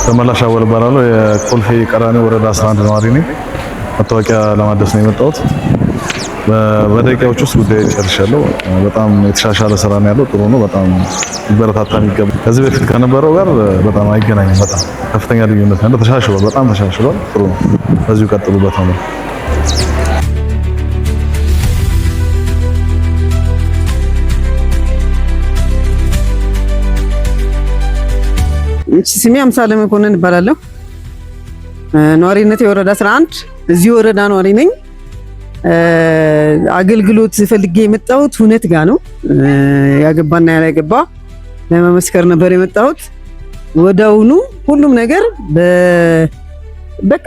ተመላሽ አወል እባላለሁ። የኮልፌ ቀራኒዮ ወረዳ 11 ነዋሪ ነኝ። መታወቂያ ለማደስ ነው የመጣሁት። በደቂቃዎች ውስጥ ጉዳይ ጨርሻለሁ። በጣም የተሻሻለ ስራ ነው ያለው። ጥሩ ነው። በጣም ሊበረታታ የሚገባ ከዚህ በፊት ከነበረው ጋር በጣም አይገናኝም። በጣም ከፍተኛ ልዩነት ነው። ተሻሽሏል። በጣም ተሻሽሏል። ጥሩ ነው። በዚሁ ቀጥሉበት ነው። ስሜ አምሳለ መኮንን እባላለሁ። ነዋሪነት የወረዳ 11 እዚህ ወረዳ ነዋሪ ነኝ። አገልግሎት ፈልጌ የመጣሁት ሁነት ጋ ነው። ያገባና ያላገባ ለመመስከር ነበር የመጣሁት። ወዲያውኑ ሁሉም ነገር በቃ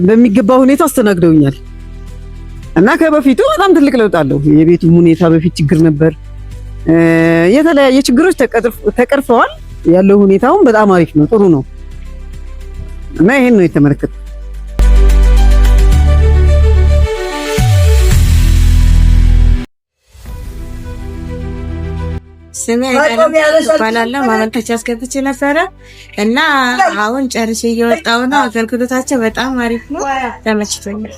በሚገባ ሁኔታ አስተናግደውኛል እና ከበፊቱ በጣም ትልቅ ለውጥ አለው። የቤቱም ሁኔታ በፊት ችግር ነበር። የተለያየ ችግሮች ተቀርፈዋል። ያለው ሁኔታውን በጣም አሪፍ ነው፣ ጥሩ ነው እና ይሄን ነው የተመለከትኩት። ስሜ እባላለሁ። ማመልከቻ አስገብቼ ነበረ እና አሁን ጨርሼ እየወጣሁ ነው። አገልግሎታቸው በጣም አሪፍ ነው፣ ተመችቶኛል።